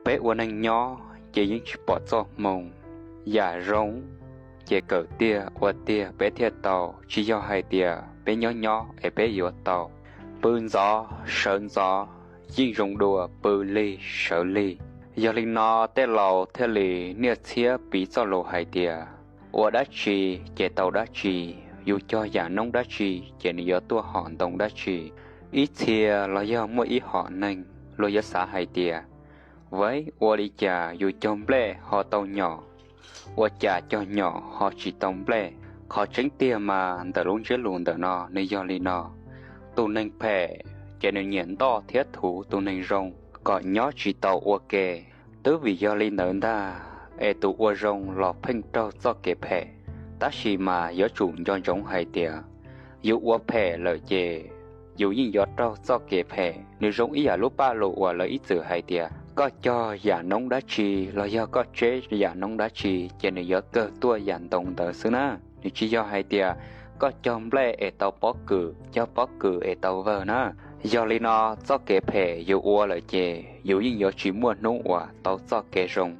Peb ua neeg nyob ces yeej tsis pom txoj hmoo. Yam zoo ces kawm tiag ua tiag peb thiaj tau, tsis yog hais tias peb nyob nyob es peb yuav tau. Pw ntxov sawv ntxov yeej zoo dua pw lig sawv lig. Yog li no tej laus thiaj li niaj txhiab piv txoj lus hais tias, ua dab tsi ces tau dab tsi, yus cog yam noob dab tsi ces nws yuav tuaj hom ntoo dab tsi. Ib txhia los yog muaj ib hom neeg luag yuav xav hais tias, vaiv, ua li cas yus cog nplej ho tau nyom, ua cas cog nyom ho tsis tau nplej? Qhov tseeb tiag mas ntawm lub ntsiab lus ntawm no nws yog li no: tus neeg phem ces nws nyiam ntoj thiab thuv tus neeg zoo kom nyob tsis tau ua ke. Twb vim yog li ntawd ntag es tus ua zoo los pheej raug txoj kev phem. Tab sis mas yuav tsum nco ntsoov hais tias, yus ua phem lawm ces yus yeej yuav raug txoj kev phem. Nws zoo ib yam lub paj lus uas lawv ib txwm hais tias, koj cog yam noob dab tsi los yog koj tseb yam noob dab tsi ces nws yuav kawg tuaj yam ntoo ntawd xwb na. Nws tsis yog hais tias koj cog nplej es tau pob kws, cog pob kws es tau vawg na. Yog li no, txoj kev phem yus ua lawm ces yus yeej yuav tsis muaj hnub uas tau txoj kev zoo.